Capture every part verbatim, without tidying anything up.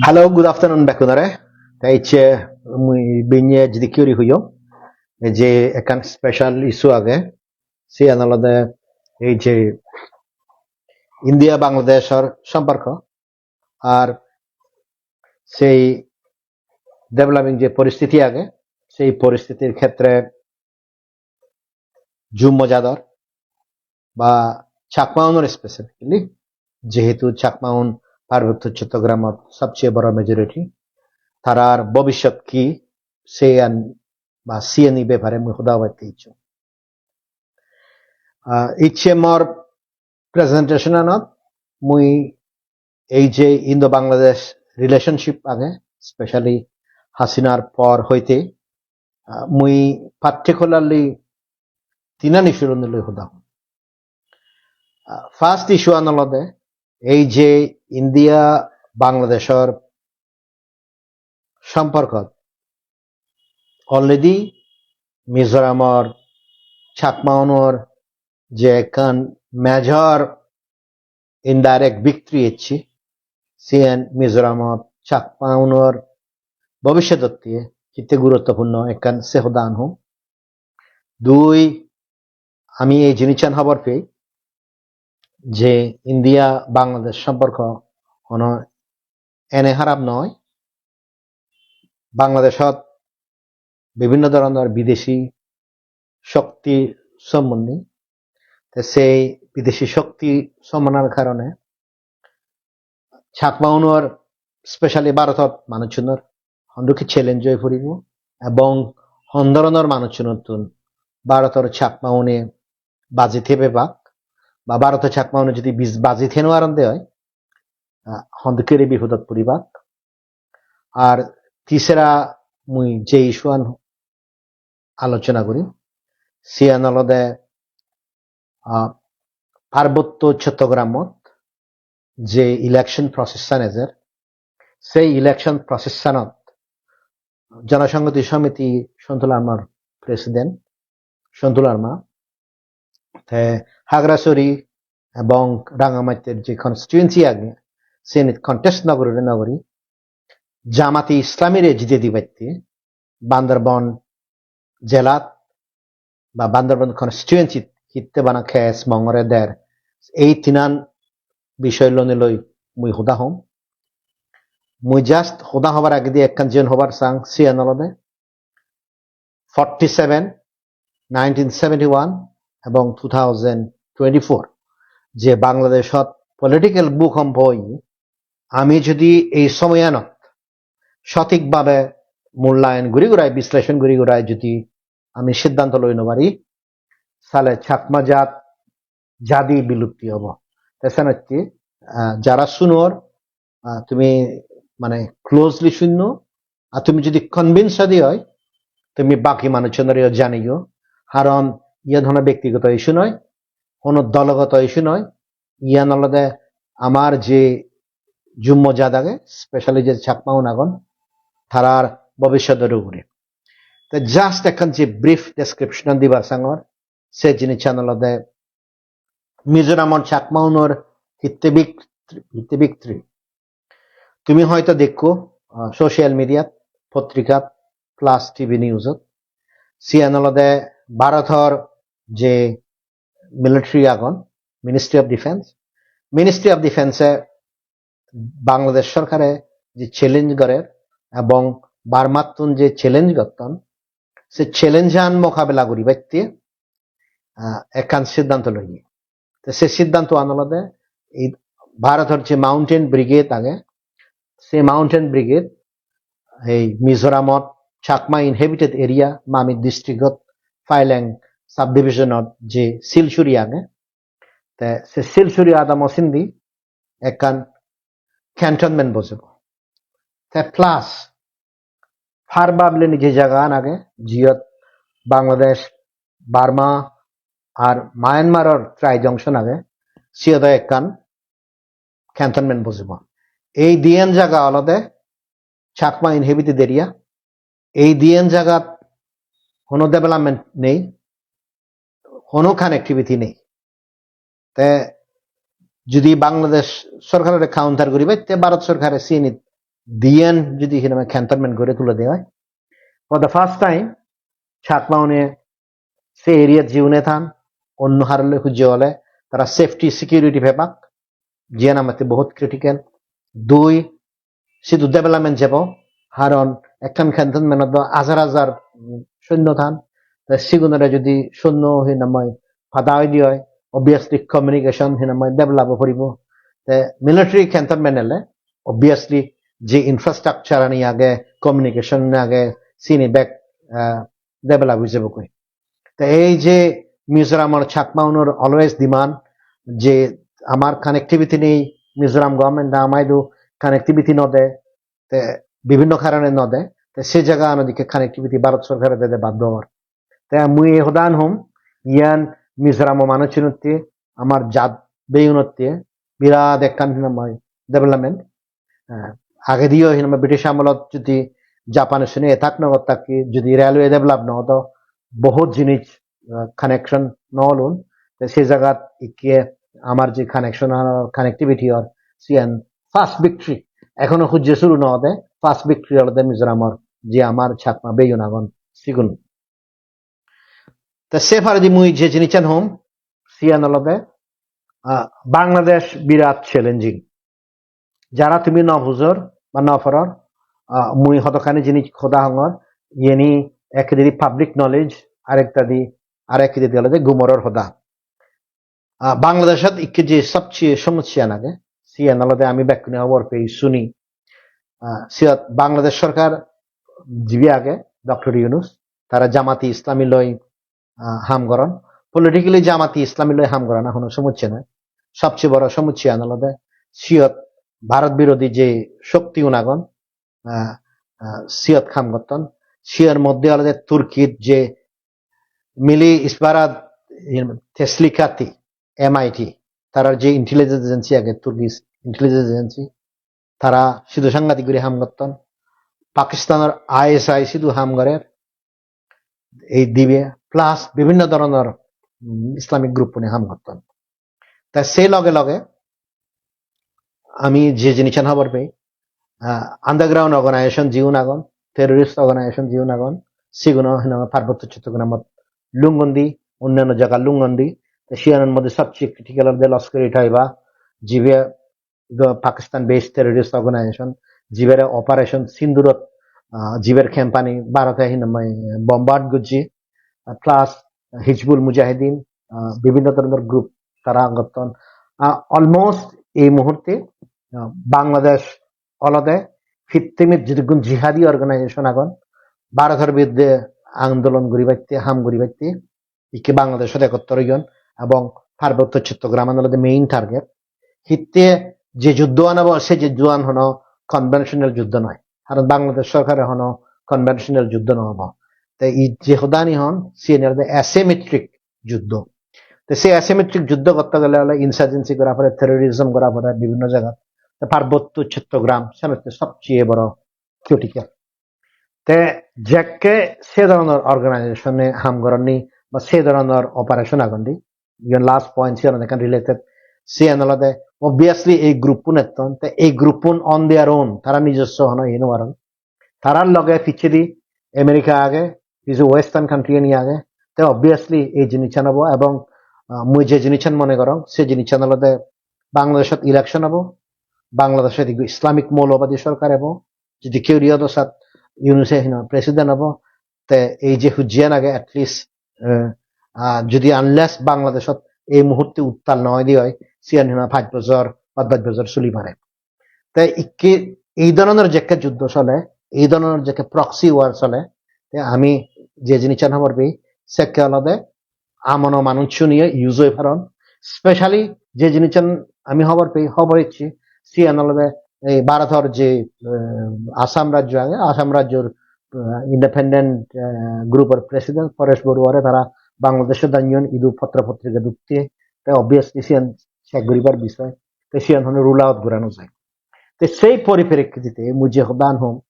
Hello, good afternoon, bekkunore. Te icche mui binye jidi ki guri hoyong, je ekkan special issue age, siyan olode ei je India Bangladeshor somporko ar sei developing je poristiti age, sei poristitir khetre Jummo jador ba Chakmaunor specifically, jehetu Chakmaun Parbotto Chottogramot sobcheye boro majority, tarar bobishyot ki, siyan ba siyeni bepare mui hoda hobatte icchung. Ah, icche mor presentation anot mui ei je Indo-Bangladesh relationship age, specially Hasinar por hoite, ah, mui particularly tinan issue loi hoda hom. Ah, first issue an olode ei je India Bangladeshor somporkot already Mizoramor Chakmaunor je ekkan major indirect victory ecche, siyen Mizoramot Chakmaunor bobishyot otte hitte guruttopurno ekkan se hodan hom. Dui, ami ei jinissan hobor pei je India Bangladesh somporko hono ene harap noi. Bangladeshot bibhinno dhoronor bideshi shokti sommondhe, te sei bideshi shokti sommonar karone Chakmaunor, specially Bharotot manuchunor hondokke challenge oi puribo, ebong hon dhoronor manuchunottun Bharotor Chakmaune baji thebebak, ba Bharotor Chakmaune jodi bij-, baji thei nw paronde oi, ah, hondokke guri bipodot puribak. Ar tisera mui je issue an alochona guri, siyan olode, ah, Parbotto Chottogramot je election process an ejer, sei election process anot Jonosonghoti Somiti Sontu Larmar president, Sontu Larma, te Hagrasori ebong Rangamattir je constituency age, siyenit contest nw guri, nw guri, Jamati Islamire jite dibatte Bandarban jelat ba Bandarban constituency hitte bana K S Mongore der, ei tinan bishoy lonei loi mui hoda hom. Mui just hoda hobar agedi ekkan jiyen hobar sang, siyan olode forty seven, nineteen seventy one ebong two thousand twenty four je Bangladeshot political bhukompo oye, ami jodi ei somoyanot sothikbhabe mulyayon guri gurai, bisleshon guri gurai jodi ami siddhanto loi nw pari, sale Chakma jat jadi bilupti obo. Te senotte, ah, jara sunor, ah, tumi mane closely sunno, ar tumi jodi convince oi de oi, tumi baki manuchunore janiyo, karon iyan hono bektigoto issue noi, hono dologoto issue noi, iyan olode amar je jummo jat age, specially je Chakmaun agon, tarar bobishyodor ugure. Te just ekkan je brief description dibar sangor, se jinissan olode Mizoramor Chakmaunor hitte victory, hitte victory. Tumi hoyto dekko, ah, social mediat, potrikat, plus T V newsot. Siyan olode Bharotor je military agon, Ministry of Defence. Ministry of Defence-e Bangladesh sorkare je challenge gorer ebong Burmattun je challenge gotton, se challenge-an mokabela guribatte, ah, ekkan siddhanto loye. Te se siddhantoan olode ei Bharotor je Mountain Brigade age, se Mountain Brigade ei Mizoramot Chakma inhabited area, Mamit district-ot Phaileng subdivision-ot je Silchuri age, te se Silchuri adamo sindi ekkan cantonment bojebo. Te plus Parbab bileni je jagagan age, jiyot Bangladesh, Burma ar Myanmar-or tri junction age, siyot ekkan cantonment bojebo. Ei diyen jaga olode Chakma inhabited area. Ei diyen jagat hono development nei, hono connectivity nei. Te jodi Bangladesh sorkarore counter guribatte Bharat sorkare siyenit diyen judi hinamai cantonment guri tule de oi, for the first time Chakma une se area jiune than onno harole hujje ole tara safety security pebak, jiyan amatte bohut critical. Dui, sidu development jebo, haron ekkan cantonment do hajar hajar, mm, sonno than. Te sigunore judi sonno hinamai pada oide oi, obviously communication hinamai develop o poribo. Te military cantonment ele obviously je infrastructure ani age, communication age, sini bek, ah, develop oi jebo koi. Te ei je Mizoramor Chakma unor always demand je amar connectivity nei, Mizoram government amaidu connectivity no de, te bibhinno karone no de, te se jaga ano dikke connectivity Bharat sorkare dede baddo or. Te mui ei hodan hom, iyan Mizoram manuchunotte, amar jat beyunotte birat ekkan hinamai development. Eh, agediyo hinamai British amolot judi Japanese une attack no gottak ki, judi railway develop no hodo, bohut jinis, eh, connection no olun. Te se jagat ikke amar je connection or connectivity or siyan first victory. Ekhono hujje suru no ode, first victory olode Mizoramor je amar Chakma beyun agon sigun. Te se paredi mui je jinissan hom, siyan olode, ah, Bangladesh birat challenging. Jara tumi no bujor ba no poror, ah, mui hodokkani jinis hoda hongor, yeni ekkedi public knowledge, arekkedi, arekkedi olode gumoror hoda. Ah, Bangladeshot ikke je sobcheye somossyan age, siyan olode ami bekkune hobor pei suni. Ah, siyot Bangladesh sorkar jibe age, Doctor Yunus, tara Jamati Islami loi, ah, ham goron. Politically Jamati Islami loi ham gorana hono somossya noi. Sobcheye boro somossyan olode siyot Bharat birodhi je shokti un agon, ah, ah, siyot ham gotton. Siyot moddhe olode Turkit je Milli Istihbarat Teslikati, M I T, tarar je intelligence agency age, Turkish intelligence agency, tara sidu sangadik guri ham gotton. Pakistanor I S I sidu ham gorer ei dibe, plus bibhinno dhoronor, mm, Islamic group-une ham gotton. Ta se loge loge ami je jinissan hobor pei, ah, underground organization jiun agon, terrorist organization jiun agon, siguno hena Parbotto Chottogramot lungon di, onnanno jaga lungon di, te siyanor moddhe sobcheye critical olode Lashkar-e-Taiba, jibe do Pakistan based terrorist organization, jibere Operation Sindurot, ah, jiber company Bharote hinamai bombard gojje, ah, plus Hizbul Mujahideen, ah, bibhinno dhoronor group tara gotton. Ah, almost ei muhurte, ah, Bangladesh olode pittimit jidukkun jihadi organization agon, Bharotor biruddhe andolon guribatte, ham guribatte, ikke Bangladeshot ekottor oyon, ebong Parbotto Chottogram olode main target. Hitte je juddoan obo, se juddoan hono conventional juddo noi. Karon Bangladesh sorkare hono conventional juddo no obo. Te ei je hodani hon, siyen olode asymmetric juddo. Te se asymmetric juddo gotte gele ole insurgency gora pore, terrorism gora pore bibhinno jagat. Te Parbotto Chottogram senotte sobcheye boro critical. Te jekke se dhoronor organization-e ham goronni ba se dhoronor operation agon di, iyen last point, siyan ekkan related, siyan olode obviously ei group-un etton, te ei group-un on their own, tara nijosso hono iye no paron. Tarar loge picchedi America age, kiju Western country ani age, te obviously ei jinissan obo, ebong, ah, mui je jinissan mone gorong, se jinissan olode Bangladeshot election obo, Bangladeshot ekko Islamic moulobadi sorkar ebo, jodi keuri odo sat Yunuse hina president obo, te ei je hujjian age at least, eh, ah, jodi unless Bangladeshot ei muhurte uttal no oide oi, siyan hina pach bojor, pach pach bojor suli pare. Te ikke ei dhoronor jekke juddo sole, ei dhoronor jekke proxy war sole, te ami je jinissan hobor pei, sekke olode amono manuchchuniyo use oi paron. Specially je jinissan ami hobor pei, hobor icchi, siyan olode ei Bharotor je, eh, Assam rajyo age, Assam rajyor, eh, independent, eh, group-or president Paresh Baruah-re tara Bangladeshot danyon idu potro potrika dutte, te obviously siyan check guribar bisoy, te siyan hono rule out gora no jai. Te sei poriprekkitite mui je hodan hom,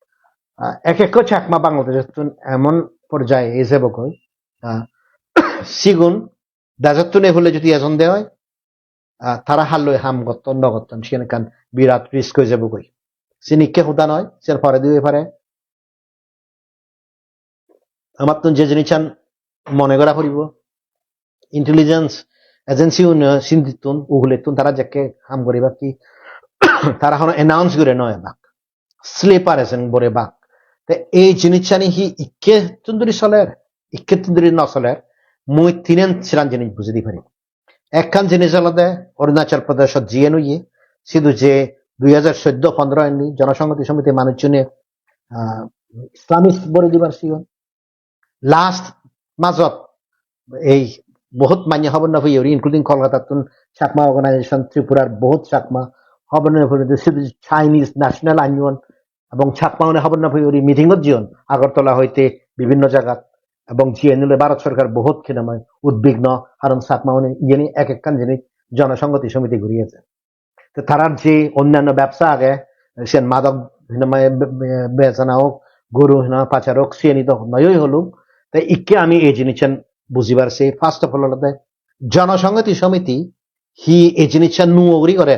ah, ek ekko Chakma Bangladeshottun emon porjaye ejebogoi, ah, sigun dejottun ehule jodi ejon de oi, ah, tara halloi ham gotton no gotton, siyan ekkan birat risk oi jebogoi. Sinikke hoda noi, ser poredi oi pare. Amattun je jinissan mone gora poribo, intelligence agency un sindittun, ugulettun tara jekke ham guribak ki, tara hono announce guri noi bak, sleeper agent bore bak. Te ei jinissani hi ikke tunduri soler, ikke tunduri no soler, mui tinen siran jinis bujidi pari. Ekkan jinis olode Arunachal Pradeshot jiyen oye, sidu je dui hajar soddo pondro indi Jonosonghoti Somiti manuchune, ah, Islamist bore dibar siyon. Last majot ei bohut manye hobor no peye guri, including Kolkatattun Chakma Organization Tripurar bohut Chakma hobor no peye guri, sidu Chinese national anyon ebong Chakma une hobor no peye guri meeting ot jiyon Agartala hoite bibinno jagat, ebong jiyen ole Bharat sorkar bohut hinamai udbigno, karon Chakma une iyeni ek ekkan jinis Jonosonghoti Somiti guri ejer. Te tarar je onnanno bebsa age, siyen madok hinamai be-, be-, bejana ok, goru hinamai pachar ok, siyeni do noyoi holung. Te ikke ami ei jinissan bujibar sei, first of all olode Jonosonghoti Somiti hi ei jinissan nuo guri gore.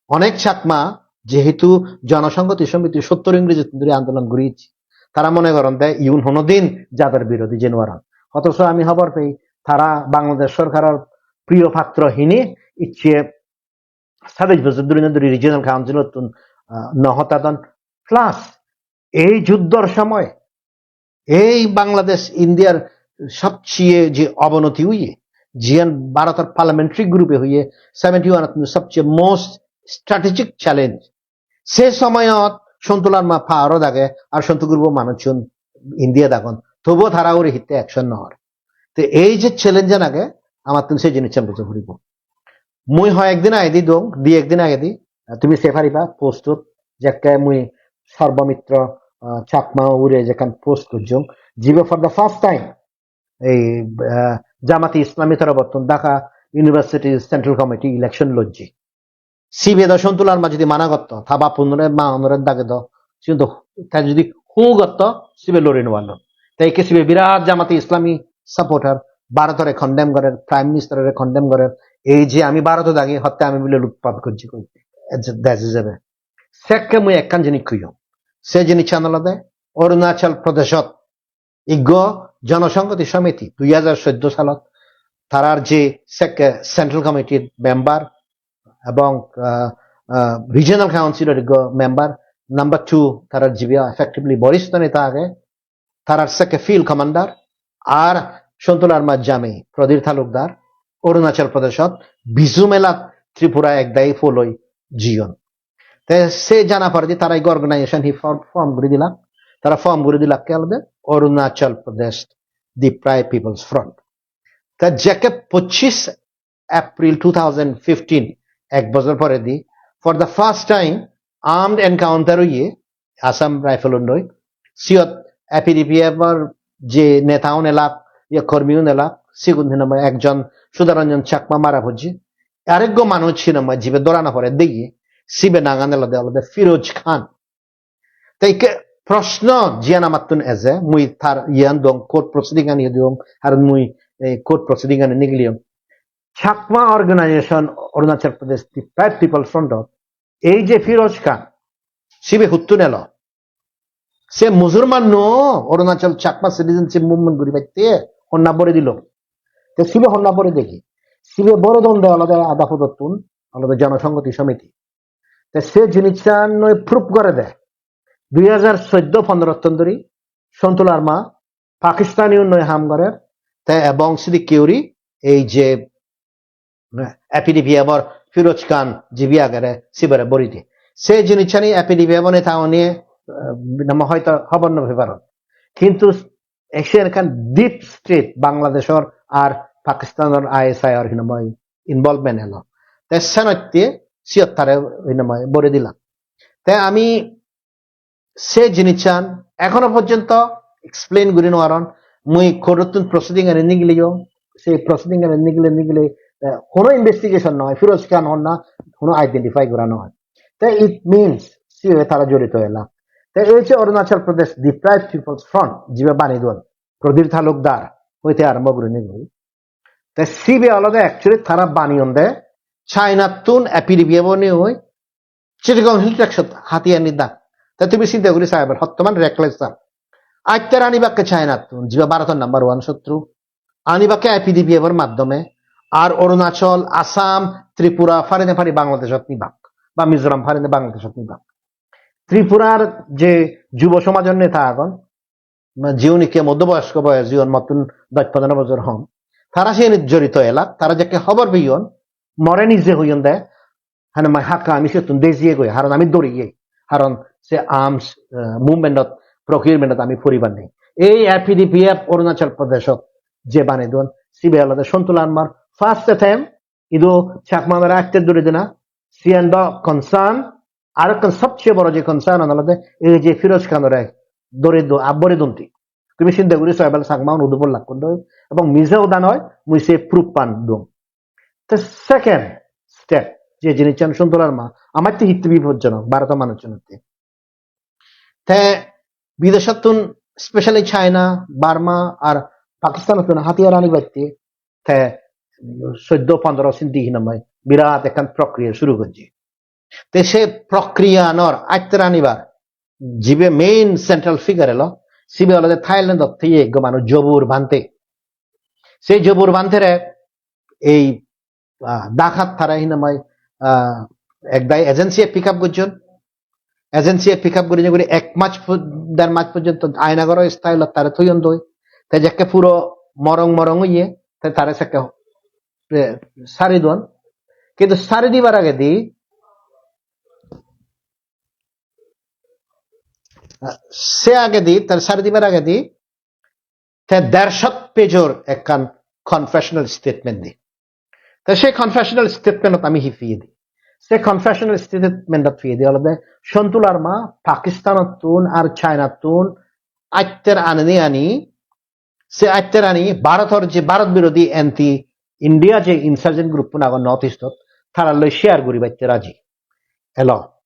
Onek Chakma jehetu Jonosonghoti Somiti sottor Ingrejittun dhuri andolon guri ecche, tara mone goron de iun honodin jador birodhi je nw paron. Otoso ami hobor pei tara Bangladesh sorkaror priyo patro hine icche sadej bojor dhuri no dhuri Regional Councilottun, ah, no hotadon. Plus, ei juddor somoy ei Bangladesh Indiar sobcheye je obonoti oye, jiyan Bharotor parliamentary group-e hoye seventy one-ot sobcheye most strategic challenge. Se somoyot Sontu Larma power-ot age ar Sontu group-o manuchun India-t agon. Tobuo tara ugure hitte action no or. Te ei je challenge-an age, amattun se jinissan buja puribo. Mui hoyek din agedi dong, di ek din agedi, ah, tumi sei pariba post-ot, jekke mui Sarba Mitra, ah, Chakma ugure jekkan post gojjong, jibe for the first time ei, ah, Jamati Islami torobottun Dhaka University Central Committee election lojje. Sibe do Sontu Larma jodi mana gotto, ta bappunore, maunore dage do, sigun do, ta jodi hu gotto, sibe lori no parlon. Te ikke sibe birat Jamati Islami supporter, Bharotore condemn gorer, Prime Minister-ore condemn gorer, ei je ami Bharotot agi, hotte ami bile lutpat gojji goi, dej ijebe. Sekke mui ekkan jinis hoyong. Se jinissan olode Arunachal Pradeshot iggo Jonosonghoti Somiti dui hajar soddo salot tarar je sekke Central Committee-r member ebong, ah, ah, Regional Council-or iggo member, number two, tarar jibe effectively boristo neta age, tarar sekke field commander, ar Sontu Larmar jamei Pradip Talukdar Arunachal Pradeshot Bizu melat Tripura ek dagi poloi jiyon. Te se jana poredi tara ekko organization hi form, form guri dilak. Tara form guri dilak ke olode Arunachal Pradesh Deprived People's Front. Te jekke pocchis April two thousand fifteen, ek bojor poredi, for the first time armed encounter oye Assam Rifle-un loi. Siyot A P D P F-or je neta-un elak, ye kormi-un elak, sigun hinamai ekjon Sudaranjan Chakma mara pojje. Arekko manuj hinamai jibe dhora no pore deye, sibe nangan olode, olode Firoz Khan. Te ikke proshno jiyan amattun eje, mui tar iyan dong, court proceeding ani dong, ar mui, eh, court proceeding ani nigiliyong. Chakma organization Arunachal Pradesh Deprived People's Front-ot ei je Firoz Khan, sibe huttun elo? Se Musulman no, Arunachal Chakma citizenship movement guribatte honna bore dilo. Te sibe honna bore degi. Sibe bore donde olode ada podottun, olode Jonosonghoti Somiti. Te se jinissan noi proof gore de. Dui hajar soddo pondro-ttun dhuri Sontu Larma Pakistani-un loi ham gorer, te ebong sidikke guri ei je, eh, A P D P F-or Firoz Khan jibe agede sibere bori de. Se jinissani A P D P F-o neta-une, eh, nama hoito hobor no pei paron. Kintu ei siyan ekkan deep state Bangladeshor ar Pakistanor I S I-or hinamai involvement elo. Te senotte siyot tare hinamai bore dilak. Te ami se jinissan ekhono porjonto explain guri no paron. Mui court-ottun proceeding ani nigiliyong, se proceeding ani nigile nigile, eh, hono investigation no oi, Firoz Khan honna hono identify gora no oi. Te it means sibe tara jorito ela. Te ei je Arunachal Pradesh Deprived People's Front jibe bani don, Pradip Talukdar hoite arombo gurinei guri. Te sibe olode actually tara baniyonde China-ttun A P D P F-o nei oi Chittagong Hill Tracts-ot hatiyar nidak. Te tumi sinte guri saiba, hottoman reckless am. Atte anibakke China-ttun, jibe Bharotor number one sotru. Anibakke A P D P F-or maddhome. Ar Arunachal, Assam, Tripura, parine pari Bangladeshot nibak. Ba Mizoram parine Bangladeshot nibak. Tripurar je jubo somajor neta agon, ma-, jiun ikke modhyoboyosko boyos, jiun mottun dosh pondro bojor hom, tara siyenit jorito elak, tara jekke hobor peyon, more nije hoyon de, hane mai hakka ami siyottun dejiye goi, haron ami doriye, haron se arms, eh, movement-ot, procurement-ot ami poribar nei. Ei A P D P F Arunachal Pradeshot je banedon, sibe olode Sontu Larmar first attempt, idu Chakma mere atte duri dena, siyan do concern, ar ekkan sobcheye boro je concern an olode ei je Firoz Khanore duri do, abbore dunti. Tumi sinte guri so ebel Chakma un udu bol lakkon doi, ebong mije hoda noi, mui se proof pan dong. Te second step, je jinissan Sontu Larma, amatte hitte bipodjonok, Bharoto manucchunotte. Te bidesottun, specially China, Burma ar Pakistanottun hatiyar anibatte te soddo pondro sindi hinamai birat ekkan prokriya suru gojje. Te se prokriya anor atte anibar jibe main central figure elo, sibe olode Thailandot thiye ekko manuj Jobur Bhante. Se Jobur Bhantere ei, ah, Dhaka-t tara hinamai, ah, ekdagi agency-e pick up gojjon. Agency-e pick up gurinei guri ek maj po-, der maj porjonto Ainagoro style-ot tare thoyon doi. Te jekke puro morong morong oye, te tare sekke, eh, sari don. Kintu sari dibar agedi, ah, se agedi, tare sari dibar agedi, te dershot pejor ekkan confessional statement di. Te se confessional statement-ot ami hi peye di? Se confessional statement-ot peye di olode Sontu Larma Pakistanottun ar China-ttun atter aneni ani, se atter ani Bharotor je Bharot birodhi anti India je insurgent group-un agon North East-ot, taralloi share guribatte raji elo.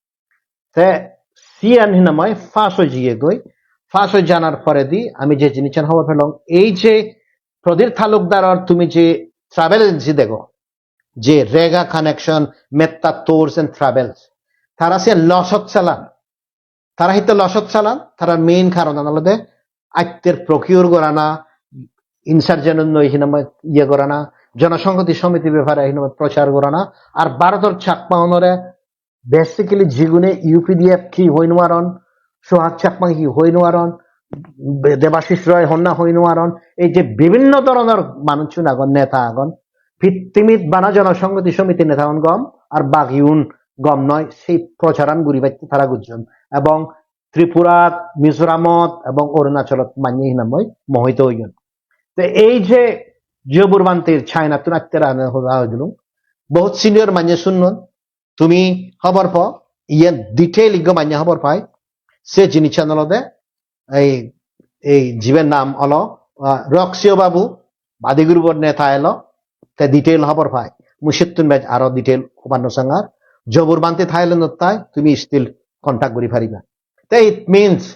Te siyan hinamai pass oi jiye goi. Pass oi janar poredi ami je jinissan hobor pelong, ei je Pradeep Talukdaror tumi je travel agency dego, je Rega Connection, Metta Tours and Travels, tara siyan loss-ot salan. Tara hitte loss-ot salan? Tarar main karonan olode atter procure gorana, insurgent-un noi hinamai iye gorana, Jonosonghoti Somiti bepare hinamai prochar gorana, ar Bharotor Chakma unore basically jigune U P D F hi hoi nw paron, Suhas Chakma hi hoi nw paron, Be-, Debashish Roy honna hoi nw paron, ei je bibhinno dhoronor manuchun agon, neta agon, pittimit bana Jonosonghoti Somiti neta un gom, ar bagiun gom noi, sei procharan guribatte tara gujjon. Ebong Tripurat, Mizoramot ebong Arunachalot manye hinamoi mohito oyon. Te ei je Jobur Bhante China-ttun atter ane hoda hoi dilung, bohut senior manye sunnon, tumi hobor po, iyen detail ikko manye hobor pai. Se jinissan olode ei, ei jibe nam olo, ah, Roksio Babu, badi group-or neta elo, te detail hobor pai. Mui settun bej aro detail hobar no sangar. Jobur Bhante Thailand-ot thai, tumi still contact guri pariba. Te it means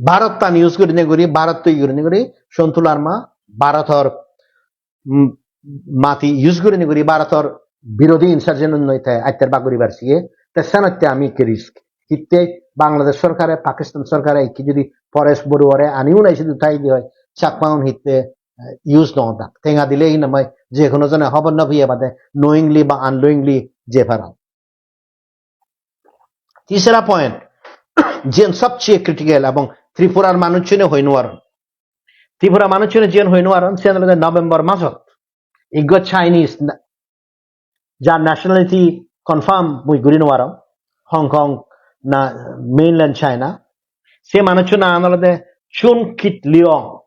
Bharat-tan use gurinei guri, Bharat tui gurinei guri, Sontu Larma, Bharator, mm, mati use gurinei guri, Bharator birodhi insurgent unnoi te atter bak guribar siye, te senotte ami ikke risk. Hitte Bangladesh sorkare, Pakistan sorkare ikke jodi Paresh Baruah-re ani unai sidu thai di oi, Chakma un hitte, eh, use no dak. Tenga dile hinamai je hono jone hobor no piye bade knowingly ba unknowingly je paran. Tisra point, jiyen sobcheye critical ebong Tripurar manuchune hoi nw paron. Tripura manuchune jiyen hoi nw paron, siyen olode November masot ikko Chinese na-, jar nationality confirm mui guri nw parong, Hong Kong na mainland China, se manuchcho nang olode Chun Kit Liong.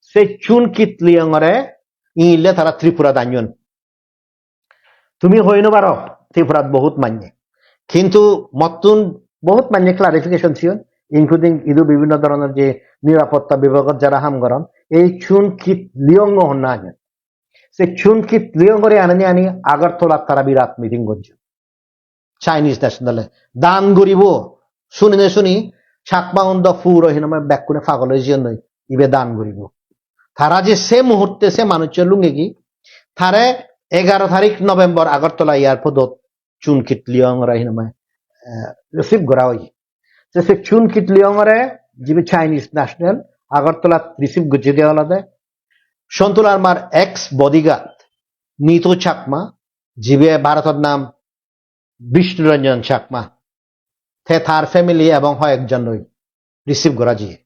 Se Chun Kit Liong-ore ingille tara Tripurat anyon. Tumi hoi no paro, Tripurat bohut manye. Kintu mottun bohut manye clarification siyon, including idu bibhinno dhoronor je nirapotta bibhagot jara ham goron, ei Chun Kit Liong-o honna anyon. Se Chun Kit Liong-ore anani ani Agartala tara birat meeting gojjon. Chinese national-e dan guribo, suni ne suni, Chakma-un do puro hinamai bekkune pagol oi jiyonnoi, ibe dan guribo. Tara je se muhurte se manuchcho lungegi, tare egaro tarik November Agartala airport-ot Chun Kit Liong-ore hinamai receive gora oye. Te se Chun Kit Liong ore jibe Chinese national, Agartala receive gojje de olode Sontu Larmar ex bodyguard Nitu Chakma, jibe Bharotor nam Bishnu Ranjan Chakma, te tar family ebong hoyekjon loi receive gora jiye.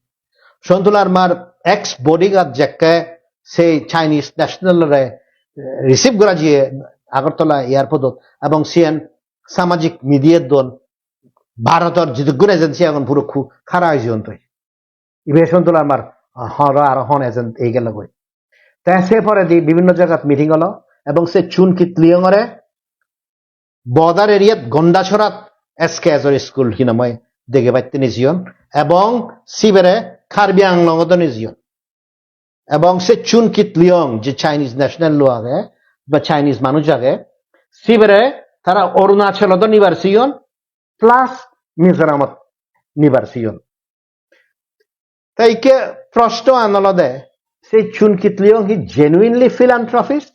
Sontu Larmar ex bodyguard jekke se Chinese national re receive gora jiye Agartala airport ot, ebong siyan samajik media don Bharotor jidukkun agency agon puro khu-, khara oijon toi. Ibe Sontu Larmar horo aro hon agent ei gelo goi. Te se poredi bibinno jagat meeting olo ebong se Chun Kit Liong ore border area-t Gondachorat S K S or school hinamai dege batte nejeyon ebong sibere Karbi Anglong-ot nejeyon. Ebong se Chun Kit Liong je Chinese national lo age ba Chinese manuj age, sibere tara Arunachal-ot nibar seyon plus Mizoram-ot nibar seyon. Te ikke proshno an olode, se Chun Kit Liong hi genuinely philanthropist?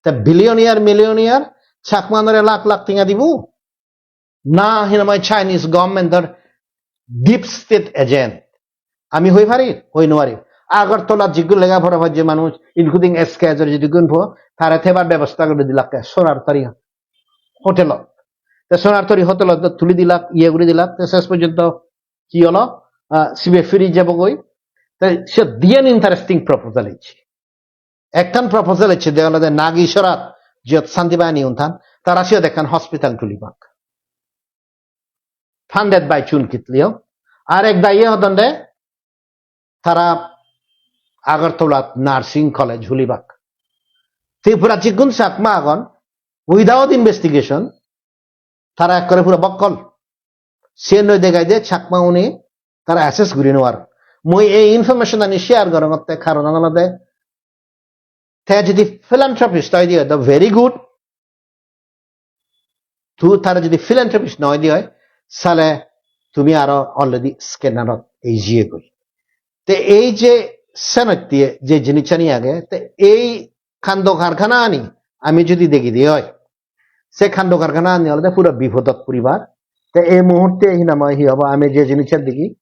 Te billionaire, millionaire, Chakmanore lakh lakh tenga dibo? Na hinamai Chinese government-or deep state agent? Ami hoi pari? Hoi no pari. Agartala jiggun lega pora pojje manuj, including S K S-or jidukkun po, tare thebar bebosta guri dilakke, Sonar Tari hotel-ot. Te Sonar Tari hotel-ot tuli dilak, iye guri dilak, te ses porjonto hi olo? Ah, sibe firi jebogoi. Te se diyen interesting proposal ecche. Ekkan proposal ecche de olode Nagisorat, jiyot Santi Bahini un than, tara siyot ekkan hospital tulibak. Funded by Chun Kit Liong. Ar ek dagi hodon de, tara Agartalat nursing college hulibak. Tripura jigun Chakma agon, without investigation, tara ekkore puro bokkol. Siyen noi degai de Chakma une tara assess guri no paron. Mui ei information ani share gorongotte karonan olode te jodi philanthropist oide oi, the very good. Tu tara jodi philanthropist no oide oi, sale tumi aro already scandal-ot ei jiye goi. Te ei je senotte je jinissani age, te ei kando karkhana ani ami jodi degi de oi, se kando karkhana ani olode puro bipodot puribar. Te ei muhurte hinamai hi hobo, ami je jinissan degi,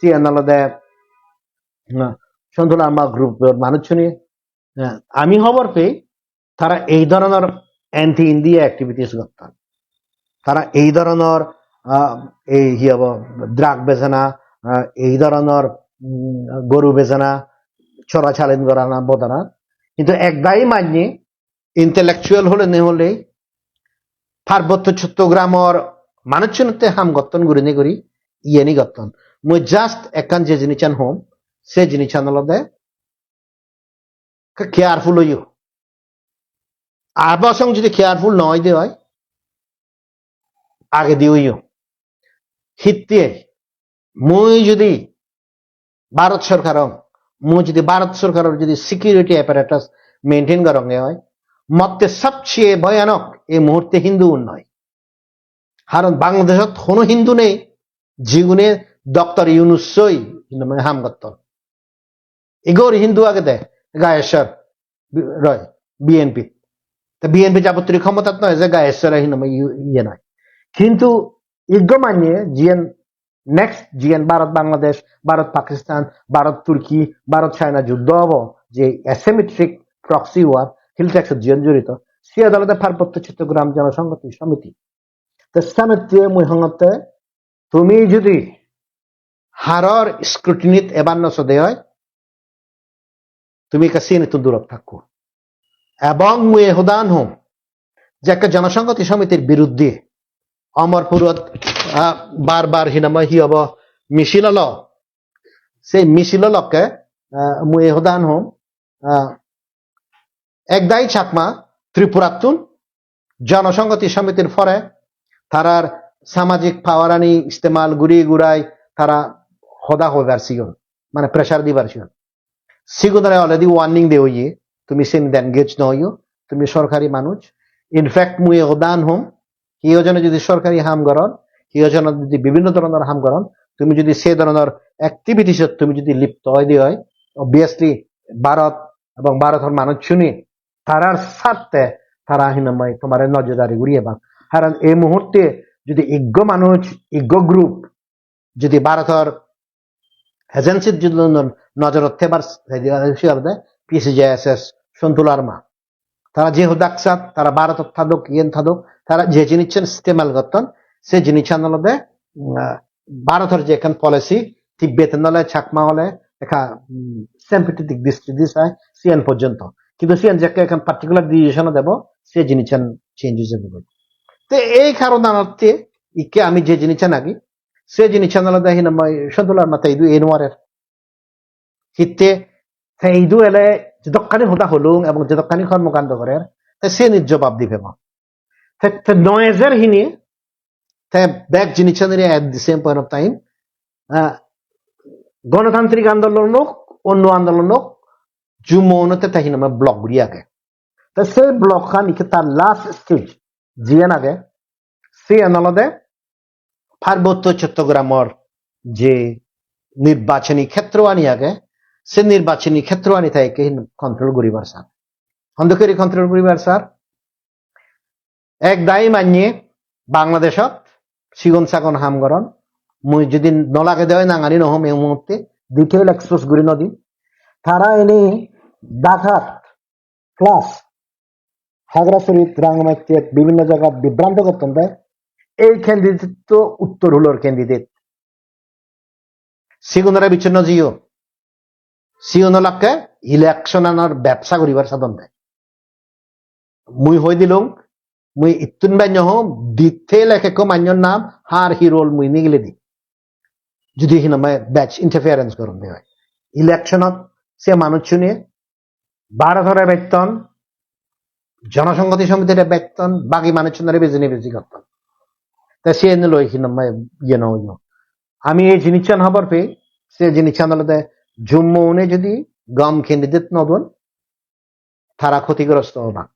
siyan olode, na, Sontu Larma group-or manuchchune, eh, ami hobor pei, tara ei dhoronor anti India activities gotton. Tara ei dhoronor, ah, ei hi hobo, drug bejana, ah, ei dhoronor, mm, goru bejana, chora chalin gorana, bodana. Hintu ek dagi manye intellectual hole ne hole, Parbotto Chottogramor manuchchunotte ham gotton gurinei guri iyeni gotton. Mui just ekkan je jinissan hom, se jinissan olode careful oiyo. Ar bosong jodi careful no oide oi, agedi oiyo. Hitte mui jodi Bharat sorkar ong, mui jodi Bharat sorkaror jodi security apparatus maintain goronge oi, motte sobcheye bhoyanok ei muhurte Hindu un noi. Karon Bangladeshot hono Hindu nei, jigune Doctor Yunus soi hinamai ham gotton. Igor Hindu agede, Gayeshwar, bi-, roi, B N P. Te B N P jabottri khomotat noi je Gayeshwar hinamai iye noi. Kintu iggo manye jiyen next jiyen Bharat Bangladesh, Bharat Pakistan, Bharat Turkey, Bharat China juddho obo, je asymmetric proxy war, Hill Tracts-ot jiyen jorito, siyot olode Parbotto Chottogram Jonosonghoti Samiti. Te senotte mui hongotte, tumi jodi haror scrutiny-t ebar no sode oi, tumi ekka siyenittun durot thakko. Ebong mui e hodan hom, je ekka Jonosonghoti Samitir biruddhe Amarpurot, ah, bar bar hinamai hi hobo misil olo, sei misil olokke, ah, mui e hodan hom, ah, ek dagi Chakma Tripurattun Jonosonghoti Samitir pore tarar samajik power ani istemal guri gurai tara hoda hoibar siyon, mane pressure dibar siyon. Sigunore already warning de oye, tumi siyeni engage no oiyo, tumi sorkari manuj. In fact, mui e hodan hom, hiyo jone jodi sorkari ham goron, hiyo jone jodi bibhinno dhoronor ham goron, tumi jodi se dhoronor activities-ot tumi jodi lipto oide oi, obviously Bharat ebong Bharotor manuchchune tarar sarthe tara hinamai tomare nojordari guri ebak. Karon ei muhurte jodi iggo manuj, iggo group, jodi Bharotor agency jodi no-, nojorot thebar, se olode P C J S S Sontu Larma. Tara je hodak sat, tara Bharotot thadok, iyen thadok, tara je jinissan istemal gotton, se jinissan olode, mm, ah, Bharotor je ekkan policy, Tibet nole Chakma ole ekka, mm, sympathetic dristi di sai, siyan porjonto. Kintu siyan jekke ekkan particular decision debo, se jinissan change oi jebo. Te ei karonanotte ikke ami je jinissan agi, se jinissan olode hinamai Sontu Larma te idu ei nwarer. Hitte te idu ele jedokkani hoda holung ebong jedokkani kormokando gorer, te siyanir jobab di pebo. Te, te no ejer hini, te bek jinissanire at the same point of time, ah, gonotantrik andolon ok, onno andolon ok, Jummo unotte te hinamai block guri age. Te se block han ikke tar last stage jiyan age, siyan olode Parbotto Chottogramor je nirbachoni khetroani age, se nirbachoni khetroani te ikke hin control guribar sar. Hondokkeri control guribar sar? Ek dagi manye Bangladeshot sigon sagon ham goron. Mui jodi no lage de oi nangani no hom ei muhurte, detail expose guri no dim. Tara eni Dhakat plus Hagarasurit, Rangamattit, bibhinno jagat bibranto gotton de. Ei candidate to uttor hulor candidate. Sigunore bicchonno jiyo. Sigun olakke election anor bebsa guribar sadon de. Mui hoi dilung, mui ittun benyo hom, detail ek ekko manyor nam, har hi role mui nigile di. Judi hinamai bej interference goron de oi. Election ot se manuchchune Bharotore betton, Jonosonghoti Somitire betton, bagi manuchchunore bejini beji gotton. Te siyen loi hinamai iye no oiyo. Ami ei jinissan hobor pei, se jinissan olode Jummo une judi gom candidate no don, tara khotigrosto obak.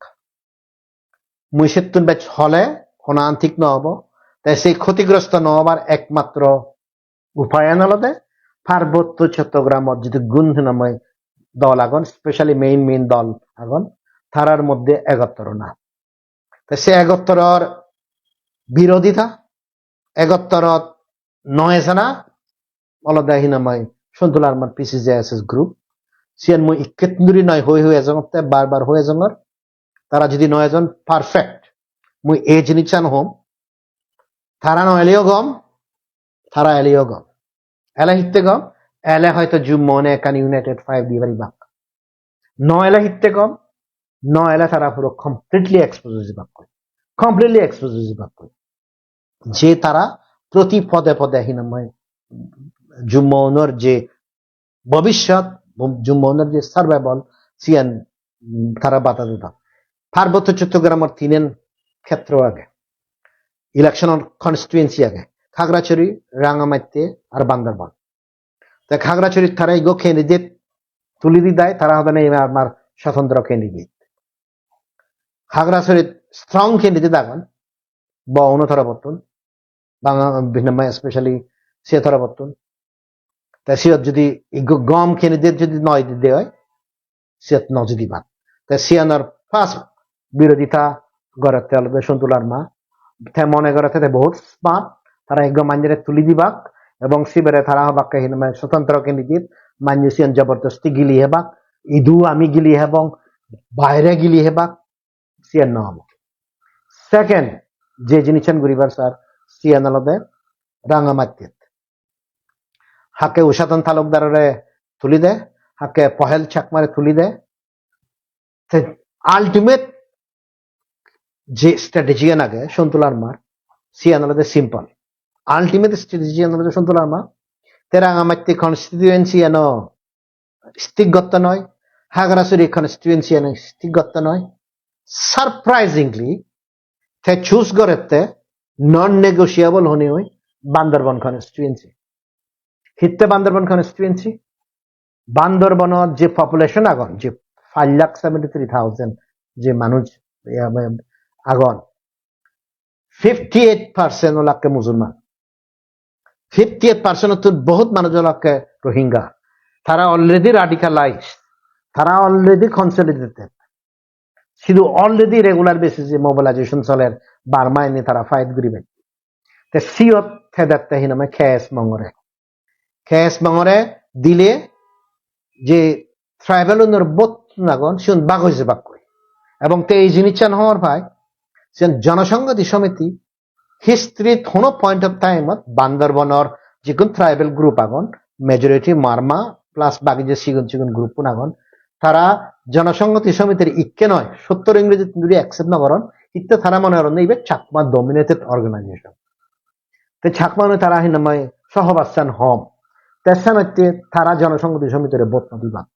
Mui settun bej hole honan thik no obo. Te sei khotigrosto no obar ekmatro upayan olode Parbotto Chottogramot jidukkun hinamai dol agon, specially main main dol agon, tarar moddhe egottor ona. Te se egottoror birodhita, egottorot no ejana olode hinamai Sontu Larmar P C J S S group. Siyan mui ikkettun duri noi hoi hoi ejongotte, bar bar hoi ejongor. Tara judi no ejon perfect, mui ei jinissan hom, tara no eleyo gom, tara eleyo gom. Ele hitte gom? Ele hoito Jummo une ekkan united five di paribak. No ele hitte gom? No ele tara puro completely expose oi jibakkoi. Completely expose oi jibakkoi. Je tara proti pode pode hinamai Jummo unor je bobishyot, Jummo unor je survival, siyan, mm, tara bata deda. Parbotto Chottogramor tinen khetro age. Election or constituency age. Khagrachari, Rangamatti ar Bandarban. Te Khagracharit tara ikko candidate tuli di dai, tara hodane ibe amar sotondro candidate. Khagracharit strong candidate agon, Bo uno torobottun, Banga, Bhinamai especially se torobottun. Te siyot judi ikko gom candidate judi noi dide oi, siyot no jidibak. Te siyanor first birodhita gorette olode Sontu Larma. Te mone gorette te bohut smart, tara ekko manjore tuli dibak, ebong sibere tara hobakke hinamai sotondro candidate, manje siyan jobordosti gili hebak, idu ami gili hebong, baire gili hebak, siyan no obo. Second, je jinissan guribar sar, siyan olode Rangamattit. Hakke Ushaton Talukdarore tuli de, hakke Pahel Chakmare tuli de. Te ultimate je strategy an age Sontu Larmar, siyan olode simple. Ultimate strategy an olode Sontu Larmar, te Rangamatti constituency ano stick gotte noi, Hagarasuri constituency ano stick gotte noi. Surprisingly, te choose gorette non-negotiable hone oi Bandarban constituency. Hitte Bandarban constituency? Bandarbanot je population agon, je five lakh seventy three thousand je manuj, eh, agon, fifty eight percent olakke Musulman. Fifty eight percent ottun bohut manuj olakke Rohingya. Tara already radicalized. Tara already consolidated. Sidu already regular basis e mobilization soler Burma ene tara fight guribe. Te siyot te dette hi name K S Mongore. K S Mongore dile je tribal unor vote agon, siun bag oi jebakkoi. Ebong te ei jinissan hobor pai, siyan Jonosonghoti Somiti history-t hono point of time-ot Bandarbanor jigun tribal group agon, majority Marma plus bagi je sigon sigon group-un agon, tara Jonosonghoti Somitir ikke noi, sottor Ingreji duri accept no goron, itte tara mone goron ibe Chakma dominated organization. Te Chakma-une tara hi name sohobassan hom. Te senotte tara Jonosonghoti Somitire vote no dibak.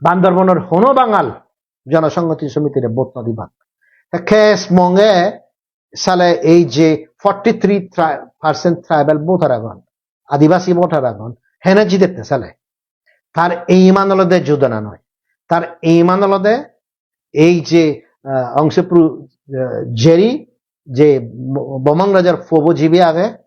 Bandarbanor hono Bangal Jonosonghoti Somitire vote no dibak. Te K S Monge sale ei je forty three tri-, percent tribal voter agon, Adibasi voter agon, hene jidette sale. Tar iman olode judona noi. Tar iman olode ei je, ah, Ongse Pru-, ah, Jeri je Bo-, Bomang Rajar puobo jibe age,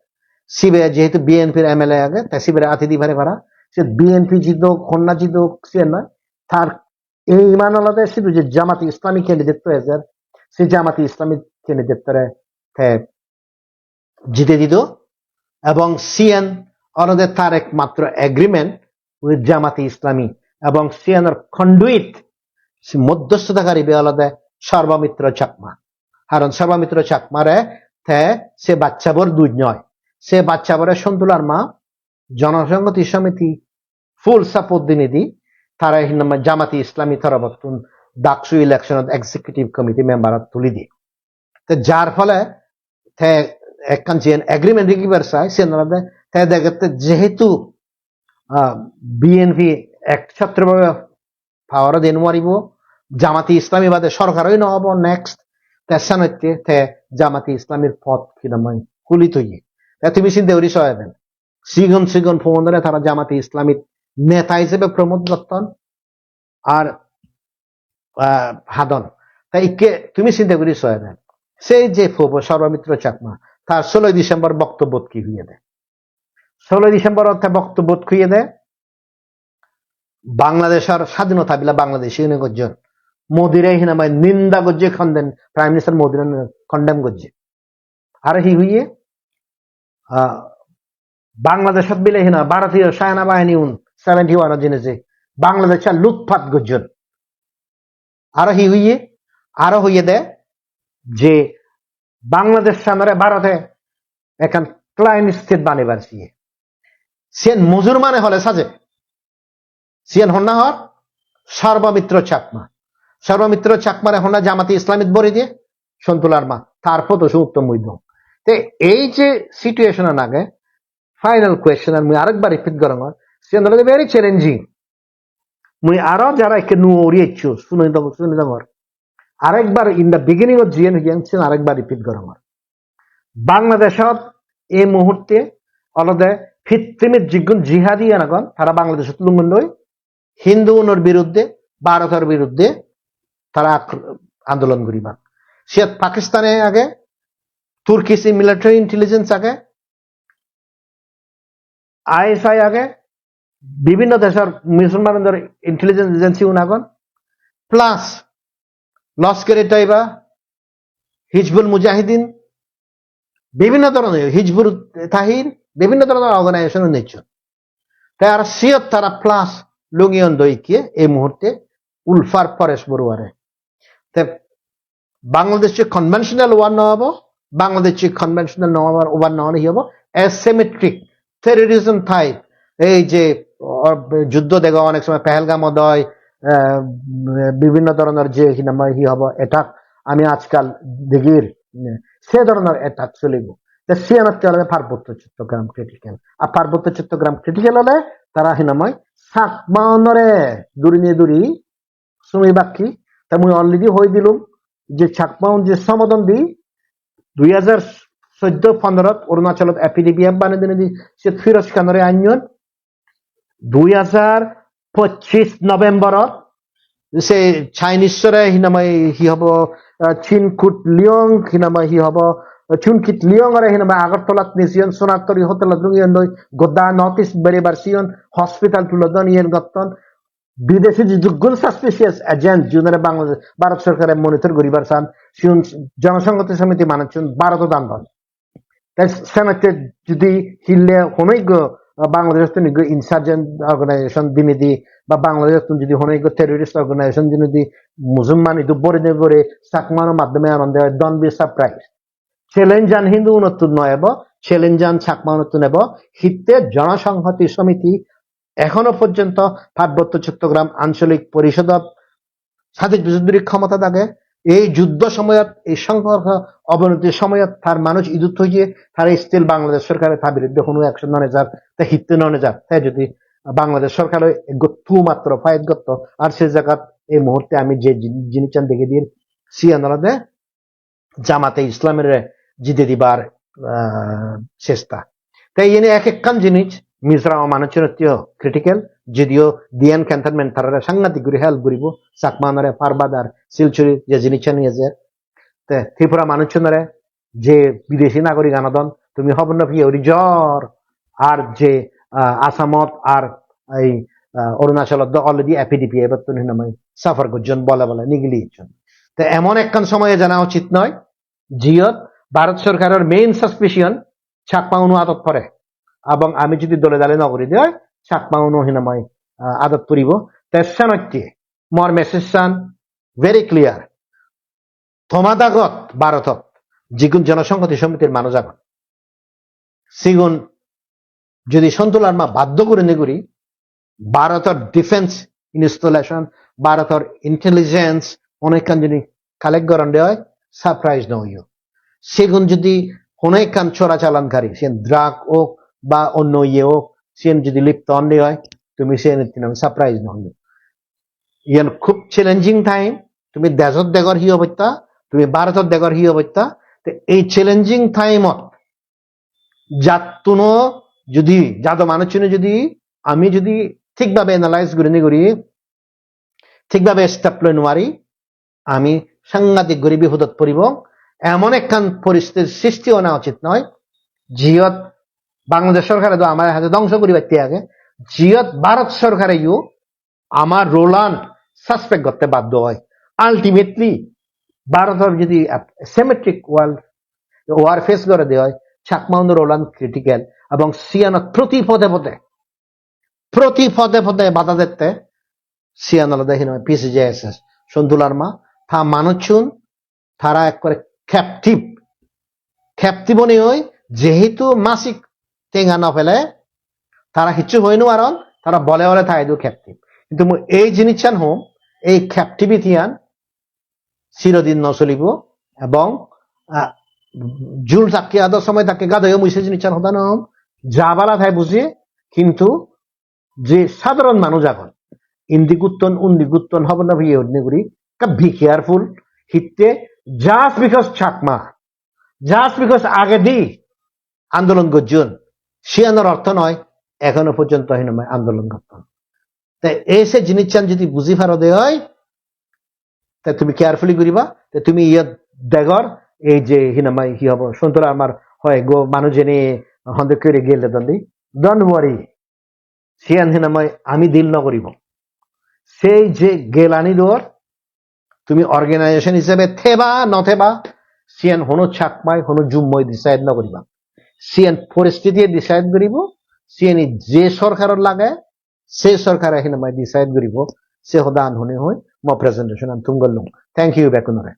sibe jehetu B N P-r M L A age, te sibere ati di pare para. Se B N P jidok, honna jidok, siyan noi. Tar ei iman olode sidu je Jamati Islami candidate to ejer, se Jamati Islami candidate tore te jite dido, ebong siyan olode tar ekmatro agreement with Jamati Islami, ebong siyanor conduit, se moddhosthota garibe olode Sarbamitro Chakma. Karon Sarbamitro Chakmare te se bachchabor duj noi, se bachchabore Sontu Larma Jonosonghoti Somiti full support dinei di, tara hi name Jamati Islami torobottun Daksu election-ot executive committee member-ot tuli di. Te jar phole te ekkan jiyen agreement rigibar sai, siyen olode te degette jehetu, ah, B N P ekchhatrobhabe power-ot ei nuaribo, Jamati Islami bade sorkar oi no obo next, te senotte te Jamati Islamir pot hi name huli toye. Te tumi sinte guri so eben. Sigon sigon pogonore tara Jamati Islamit neta hisebe promote gotton ar, ah, hadon. Ta ikke tumi sinte guri so eben. Sei je pobo Sarbamitro Chakma, tar soloi December boktobbot hi huyede? Soloi December te boktobbot huyede, Bangladeshor sadhinota bila Bangladeshi une gojjon. Modire hi name ninda gojje, condemn, Prime Minister Modire condemn gojje. Aro hi huye? Ah, Bangladeshot bile hi name Bharatiyo China bahini un seventy one jinise Bangladeshe lutpat gojjon. Aro hi huye? Aro huye de je Bangladesh sanore Bharote ekkan clean state banebar siye. Siyen mujur mane hole saje. Siyen honna hor? Sarbamitro Chakma. Sarbamitro Chakmare honna Jamati Islamit bori diye? Sontu Larma. Tar photo sumutto mui dong. Te ei je situation an age, final question an mui arekbar repeat gorongor. Siyen olode very challenging. Mui aro jara ikke nuo uri eccho, suni dong, suni dongor. Arekbar in the beginning of jiyen huyen, siyen arekbar repeat gorongor. Bangladeshot ei muhurte olode pittimit jigun jihadi agon, tara Bangladeshot lungondoi, Hindu unor biruddhe, Bharotor biruddhe tara ak-, andolon guribar. Siyot Pakistane age, Turkish military intelligence age, I S I age, bibhinno deshor Musolmanunor intelligence agency un agon, plus Loskar-e-Taiba, Hizbul Mujahideen, bibhinno dhoronor, Hizbut Tahrir, bibhinno dhoronor organization un ecchon. Te aro siyot tara plus lungiyon do ikke ei muhurte Ulfar Paresh Baruah-re. Te Bangladesh-e conventional war no obo, Bangladesh-e conventional no obo, war no ole hi obo? Asymmetric terrorism type. Ei je, o, juddo dego onek somoy Pahalgam-ot oi, eh, bibhinno dhoronor je hi name hi hobo attack, ami ajkal degir, se dhoronor attack cholibo. Te siyanotte olode Parbotto Chattogram critical. Ar Parbotto Chattogram critical ole tara hi name Chakma unore duri ne duri sumi bakki. Te mui already hoi dilung je Chakma un je sombodon di dui hajar soddo pondrot Arunachalot affidavit banei dinei di se Firoz Khanore anyon. Dui hajar pocchis November-ot se Chinese-ore hi name hi hobo, ah, Chin Kut Liong hi name hi hobo, Chun Kit Liong-ore hi name Agartalat nejeyon, Sonatori hotelot lungiyon doi, goda North East berebar siyon, hospital tulodon, iyen gotton. Bideshi jidukkun suspicious agent, jiunore Bangladesh, Bharat sorkare monitor guribar san, siun Jonosonghoti Somiti manuchun Bharotot andon. Te senotte judi hille hono ekko, ah, Bangladesh-ottun ekko insurgent organization dinedi ba Bangladesh-ottun judi hono ekko terrorist organization dinedi Musulman idu bore de bore Chakmano maddhome anonde, don't be surprised. Challenge an Hindu unottun noi ebo, challenge an Chakma unottun ebo, hitte Jonosonghoti Somiti ekhono porjonto Parbotto Chottogram Ancholik Porishodot satais bojor dhuri khomotat age. Ei juddho somoyot, ei songghorho obonoti somoyot tar manuj idut hoye, tare still Bangladesh sorkare ta biruddhe hono action no nejar, te hitte no nejar. Te jodi Bangladesh sorkare ekko tu matro fight gotto, ar se jagat ei muhurte ami je jin-, jinissan degei dir, siyan olode Jamate Islamire jide dibar, ah, chesta. Te iyeni ek ekkan jinis Mizoram manuchunotteyo critical, jodio D N Cantonment tarare sangadik guri help guribo, Chakmanore, Parbadar, Silchuri je jinisani ejer. Te Tripura manuchunore je bidesi nagorik anodon, tumi hobor no piye uri jor, ar je, ah, Assamot ar ei, ah, Arunachalot do already F I D P A bottun hinamai suffer gojjon bole bole nigili ejjon. Te emon ekkan somoye jana uchit noi, jiyot Bharat sorkaror main suspicion Chakma unu adot pore. Ebong ami jodi dole dale no guri de oi, Chakma unu hinamai, ah, adot puribo. Te senotte mor message-an very clear. Toma dagot Bharotot jigun Jonosonghoti Somitir manuj agon, sigun jodi Sontu Larma baddho gurinei guri Bharotor defense installation, Bharotor intelligence onekkan jodi collect goronde oi, surprise no oiyo. Sigun jodi hono ekkan chorachalankari, siyen drug ok ba onno iye ok, siyen jodi lipto onde oi, tumi siyen surprise no oiyo. Iyan khub challenging time. Tumi dejot degor hi obosta, tumi Bharotot degor hi obosta. Te ei challenging time-ot jattuno jodi, jado manuchchune jodi, ami jodi thikbhabe analyze gurinei guri, thikbhabe step loi nwari, ami sangadik guri bipodot poribong. Emon ekkan poristhiti sristi ona uchit noi, jiyot Bangladesh sorkare do amare haje dhongso guribatte age, jiyot Bharat sorkareyo amar role-an suspect gotte baddho oi. Ultimately, Bharotor jodi asymmetric world, war face gorede oi, Chakma unor role-an critical, ebong siyanot proti pode pode, proti pode pode bada dette, siyan olode hinamai P C J S S, Sontu Larma, ta manuchchun, tara ekkore captive. Captive onei oi, jehetu masik tenga no pele, tara hissu hoi no paron, tara bole bole tai do captive. Hintu mui ei jinissan hom, ei captivity-an sirodin no solibo, ebong, ah, jul takke ado somoy takke gadoyo, mui se jinissan hoda no hom, ja bala tai buji, hintu je sadharon manuj agon, indi gutton, undi gutton, hobor no peye odne guri, ekka be careful, hitte just because Chakma, just because agedi andolon gojjon, siyanor ortho noi, ekhono porjonto hinamai andolon gotton. Te ei se jinissan jodi buji paro de oi, te tumi carefully guriba, te tumi iyot degor, ei je hinamai hi hobo, Sontu Larmar hoyekko manuj eni honde kuri gele dondi. Don't worry. Siyan hinamai ami deal no guribo. Sei je gelani dor, tumi organization hisebe theba no theba, siyan hono Chakmai, hono Jummoi decide no guriba. Siyan poristitiye decide guribo, siyani je sorkarot lage, se sorkare hinamai decide guribo, se hodan honi hoi mo presentation an thum gollung. Thank you bekkunore.